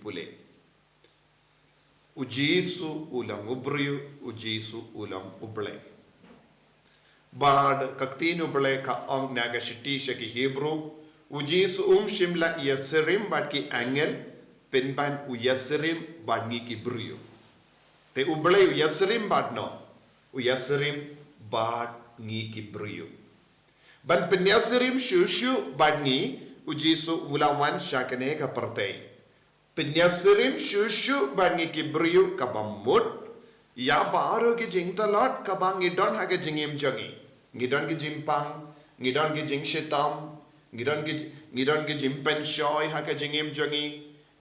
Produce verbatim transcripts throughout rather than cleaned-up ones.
pule. U Jisu u long u briew, u Jisu u long u Blei. Bad ka ktien u Blei ka ong na ka shithi sha ki Hebru, u Jisu um shym la ïasyriem bad ki angel, pynban u ïasyriem bad ngi ki briew. Te u Blei u ïasyriem bad no, u ïasyriem bad ngi ki briew. Ban pynïasyriem shuh shuh bad ngi, u Jisu u la wan sha kane ka pyrthei. Pynïasyriem shuh shuh bad ngi ki briew kaba mut ïa baroh ki jingtlot kaba ngi don ha ka jingim jong ngi. Ngi don ki jingpang, ngi don ki jingshitom, ngi don ki, ngi don ki jingpynshoi ha ka jingim jong ngi,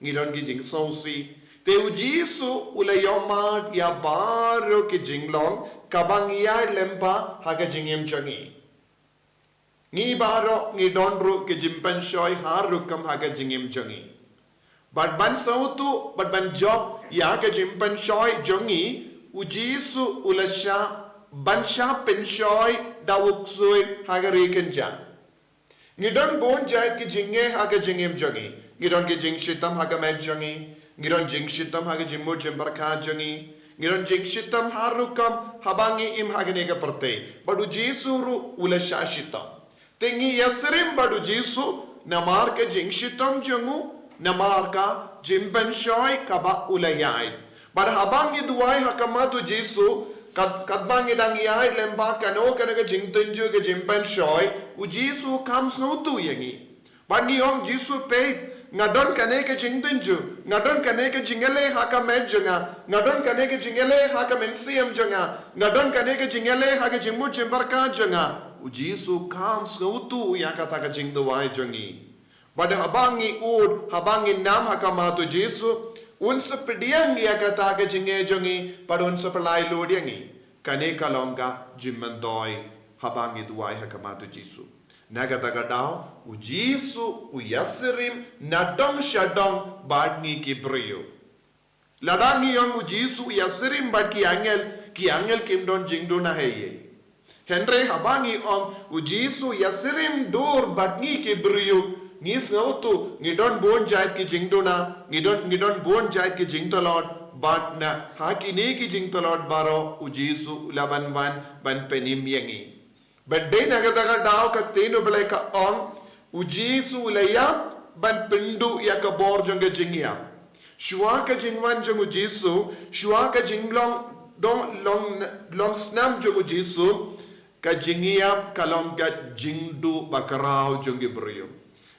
ngi don ki jingsngewsih. Te u Jisu u la ïohmad ïa baroh ki jinglong kaba ngi ïaid lyngba ha ka jingim jong ngi. Ngi baroh ngi don ruh ki jingpynshoi ha rukom ha ka jingim jong ngi. Bad ban sngewthuh, bad ban jop ïa ka jingpynshoi jong ngi, u Jisu u la shah, ban shah pynshoi da u ksuid ha ka ri kynjah. Ngi don bun jait ki jingeh ha ka jingim jong ngi. Ngi don ki jingshitom ha ka met jong ngi. Ngi don jingshitom ha ka jingmut jingpyrkhat jong ngi. Ngi don jingshitom ha rukom haba ngi im ha kane ka pyrthei. Bad u Jisu ruh u la shah shitom. Te ngi ïasyriem bad u Jisu namar ka jingshitom jong u, namar ka jingpynshoi kaba u la ïaid. Bad haba ngi duwai ha khmat u Jisu, kat, katba ngi dang ïaid lyngba kano kano ka jingtynjuh ka jingpynshoi, u Jisu kam sngewthuh ïa ngi. Bad ngi ong Jisu peit, nga don kane ka jingtynjuh, nga don kane ka jingïaleh ha ka met jong nga, nga don kane ka jingïaleh ha ka mynsiem jong nga, nga don kane ka jingïaleh ha ka jingmut jingpyrkhat jong nga. U Jisu kam sngewthuh ïa kata ka jingduwai jong ngi. Bad haba ngi ud, haba ngi nam ha khmat u Jisu, un sa pdiang ïa kata ka jingeh jong ngi, bad un sa pynlait lut ïa ngi. Kane ka long ka jingmyntoi haba ngi duwai ha khmat u Jisu. Na kata ka daw, u Jisu u ïasyriem nadong shadong bad ngi ki briew. Lada ngi ong u Jisu u ïasyriem bad ki angel, ki angel kim don jingduna ha ei ei. Hynrei haba ngi ong u Jisu u ïasyriem dur bad ngi ki briew, ngi sngewthuh ngi don bun jait ki jingduna, ngi don, ngi don bun jait ki jingtlot, bad na ha kine ki jingtlot baroh u Jisu u la ban wan ban pynim ïa ngi. Bad dei na kata ka daw ka ktien u Blei ka ong, u Jisu u la ïap ban pynduh ïa ka bor jong ka jingïap. Shuwa ka jingwan jong u Jisu, shuwa ka jinglong dong long, long snam jong u Jisu, ka jingïap ka long ka jingduh bakhraw jong ki briew.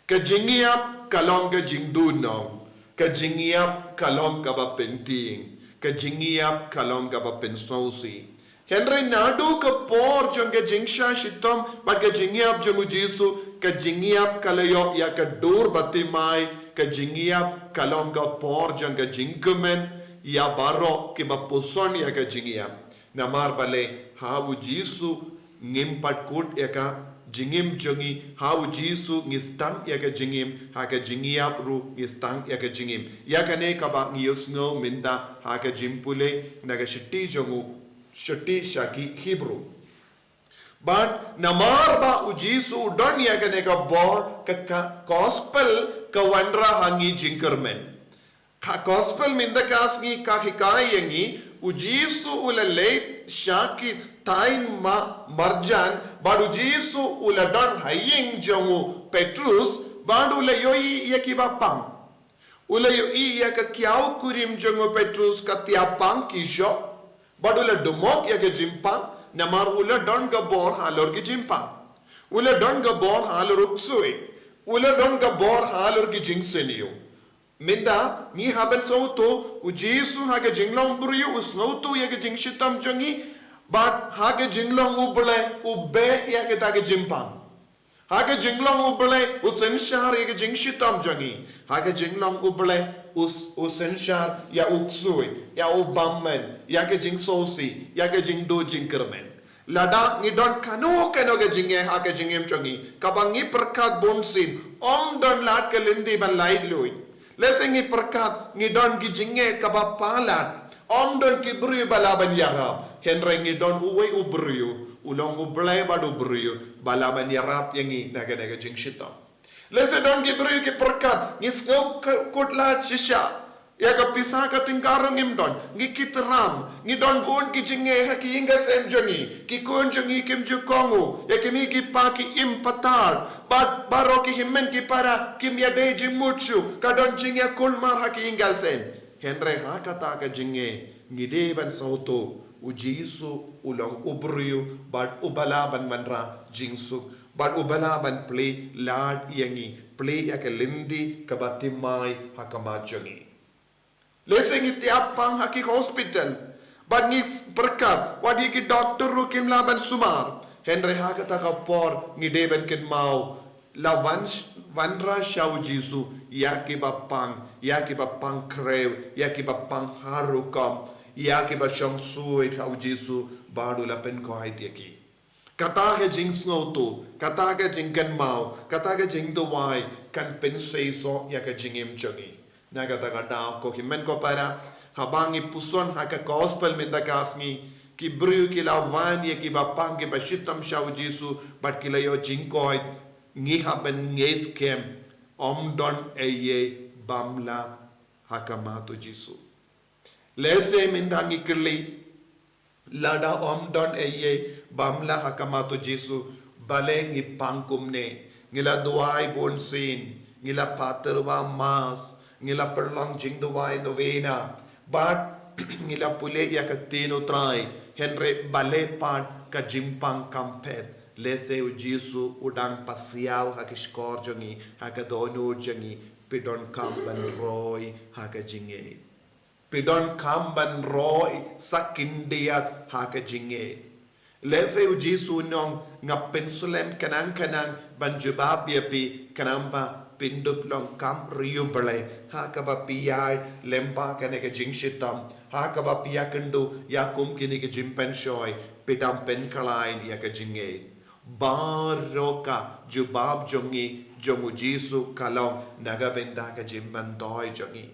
Ka jingïap ka long ka jingduhnong, ka jingïap ka long kaba pyntieng, ka jingïap ka long kaba pynsngewsih. Hynrei naduh ka por jong ka jingshah shitom bad ka jingïap jong u Jisu, ka jingïap ka la ïoh ïa ka dur bathymmai, ka jingïap ka long ka por jong ka jingkmen ïa baroh kiba puson ïa ka jingïap. Namar balei ha u Jisu ngim pat kut ïa ka jingim jong ngi, ha u Jisu ngi sdang ïa ka jingim, ha ka jingïap ruh ngi sdang ïa ka jingim. Ïa kane kaba ngi ïohsngew mynta ha ka jingpule na ka shithi jong u, shithi sha ki Hebru. Bad namar ba u Jisu u don ïa kane ka bor, ka, ka gospel ka wanrah ha ngi jingkyrmen. Ka gospel mynta ka sngi ka hikai ïa ngi, u Jisu u la leit sha ki thaiñ ma-, marjan, bad u Jisu u la don ha ïing jong u Petrus, bad u la ïohi ïa kiba pang. U la ïohi ïa ka kiaw kurim jong u Petrus ka thiah pang ki shoh, bad u la dumok ïa ka jingpang, namar u la don ka bor halor ki jingpang. U la don ka bor halor u ksuid. U la don ka bor halor ki jingsniew. Mynta, ngi hap ban sngewthuh, u Jisu ha ka jinglong briew, u sngewthuh ïa ka jingshitom jong ngi, bad ha ka jinglong u Blei, u beh ïa kata ka jingpang. Ha ka jinglong u Blei, u synshar ïa ka jingshitom jong ngi. Ha ka jinglong u Blei, u s-, u synshar ïa u ksuid, ïa u bymman, ïa ka jingsngewsih, ïa ka jingduh jingkyrmen. Lada ngi don kano kano ka jingeh ha ka jingim jong ngi, kaba ngi pyrkhat bunsien, ym don lad ka lynti ban laitluid. Lehse ngi pyrkhat, ngi don ki jingeh kaba palat, ym don ki briew ba lah ban ïarap, hynrei ngi don uwei u briew, u long u Blei bad u briew, ba lah ban ïarap ïa ngi na kane ka jingshitom. Lehse don ki briew ki pyrkhat, ngi sngew k-, kut lad shisha. Ïa ka pisa ka tyngka ruh ngim don, ngi kit ram, ngi don bun ki jingeh ha ki ïing ki sem jong ngi, ki khun jong ngi kim ju kohnguh, ïa ki kmie ki kpa ki im patar, bad baroh ki hynmen ki para kim ïadei jingmut shuh, ka don jingïakulmar ha ki ïing ki sem. Hynrei ha kata ka jingeh, ngi dei ban sngewthuh, u Jisu u long u briew, bad uba lah ban wanrah jingsuk, bad uba lah ban plie lad ïa ngi, plie ïa ka lynti kaba thymmai ha khmat jong ngi. Lehse ngi tiap pang ha ki hospital, bad ngi pyrkhat, wat ïa ki doktor ruh kim lah ban sumar. Hynrei ha kata ka por ngi dei ban kynmaw, la wan, wanrah sha u Jisu, ïa kiba pang, ïa kiba pang khrew, ïa kiba pang har rukom, ïa kiba shong suid ha u Jisu, bad u la pynkoit ïa ki. Kata ka jingsngewthuh, kata ka jingkynmaw, kata ka jingduwai, kan pynseisoh ïa ka jingim jong ngi. Na kata ka daw ko hynmen ko para, haba ngi puson ha ka gospel mynta ka sngi, ki briew ki la wan ïa kiba pang kiba shitom sha u Jisu, bad ki la ïoh jingkoit, ngi hap ban ngeit skhem, ym don eiei bym lah ha khmat u Jisu. Lehse mynta ngi kylli, lada ym don eiei bym lah ha khmat u Jisu, balei ngi pang kumne, ngi la duwai bunsien, ngi la phah tyrwa mass, ngi la pynlong jingduwai novena, bad ngi la pule ïa ka ktien u Trai, hynrei balei pat ka jingpang kam phet, lehse u Jisu u dang pasiaw ha ki shkor jong ngi, ha ka dohnud jong ngi, phi donkam ban roi ha ka jingngeit. Phi donkam ban roi sa khyndiat ha ka jingngeit. Lehse u Jisu u ong nga pynslem khnang khnang ban jubab ïa phi khnang ba phin dup long kam riewblei ha kaba phi ïaid lyngba kane ka jingshitom, ha kaba phi ïakynduh ïa kum kine ki jingpynshoi, phi dang pynkhlaiñ ïa ka jingngeit. Baroh ka jubab jong ngi jong u Jisu ka long na ka bynta ka jingmyntoi jong ngi.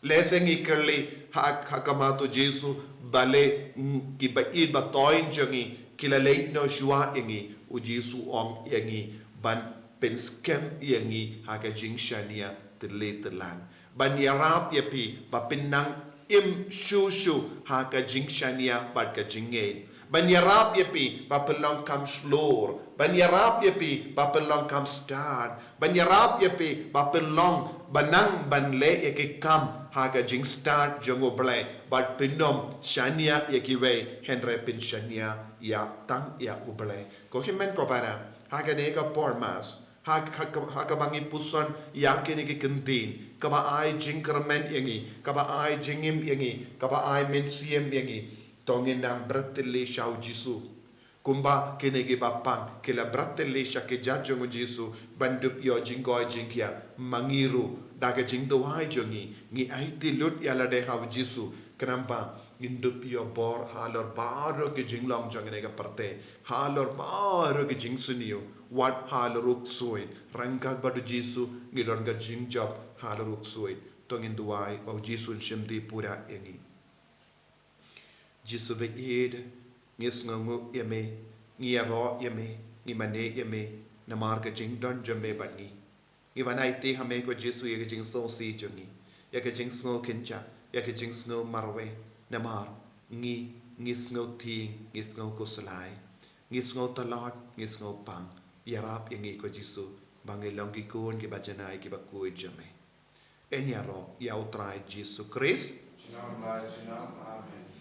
Lehse ngi kylli ha, ha khmat u Jisu, balei, mm, kiba ïeit ba thoiñ jong ngi ki la leit noh shuwa ïa ngi, u Jisu u ong ïa ngi ban pynskhem ïa ngi ha ka jingshaniah tylli tyllan. Ban ïarap ïa phi ba phin nang im shuh shuh ha ka jingshaniah bad ka jingngeit. Ban ïarap ïa phi ba phin long kham shlur. Ban ïarap ïa phi ba phin long kham stad. Ban ïarap ïa phi ba phin long ba nang ban leh ïa ki kam ha ka jingstad jong u Blei. Bad phin ym shaniah ïa kiwei, hynrei phin shaniah ïa tang ïa u Blei. Ko hynmen ko para, ha kane ka por mass, ha, ha, ha kaba ngi puson ïa kine ki ktien, kaba ai jingkyrmen ïa ngi, kaba ai jingim ïa ngi, kaba ai mynsiem ïa ngi. To ngin nang bret tylli sha u Jisu. Kumba kine kiba pang ki la bret tylli sha ki jait jong u Jisu, ban dup ïoh jingkoit jingkhiah, ma ngi ruh, da ka jingduwai jong ngi, ngi aiti lut ïa lade ha u Jisu, khnang ba ngin dup ïoh bor halor baroh ki jinglong jong kane ka pyrthei, halor baroh ki jingsniew, wat halor u ksuid, ryngkat bad u Jisu, ngi don ka jingjop halor u ksuid. To ngin duwai ba u Jisu un shim dih pura ïa ngi. Jisu ba ïeit, ngi sngewnguh ïa me, ngi ïaroh ïa me, ngi mane ïa me, namar ka jingdon jong me bad ngi. Ngi wan aiti ha me ko Jisu ïa ka jingsngewsih jong ngi, ïa ka jingsngew kynjah, ïa ka jingsngew marwei, namar ngi, ngi sngew thieng, ngi sngew khuslai, ngi sngew tlot, ngi sngew pang. Ïarap ïa ngi ko Jisu, ba ngin long ki khun kiba janai kiba khuid jong me. Ngin ïaroh ïa u Trai Jisu Khrist. Junom la junom. Amen.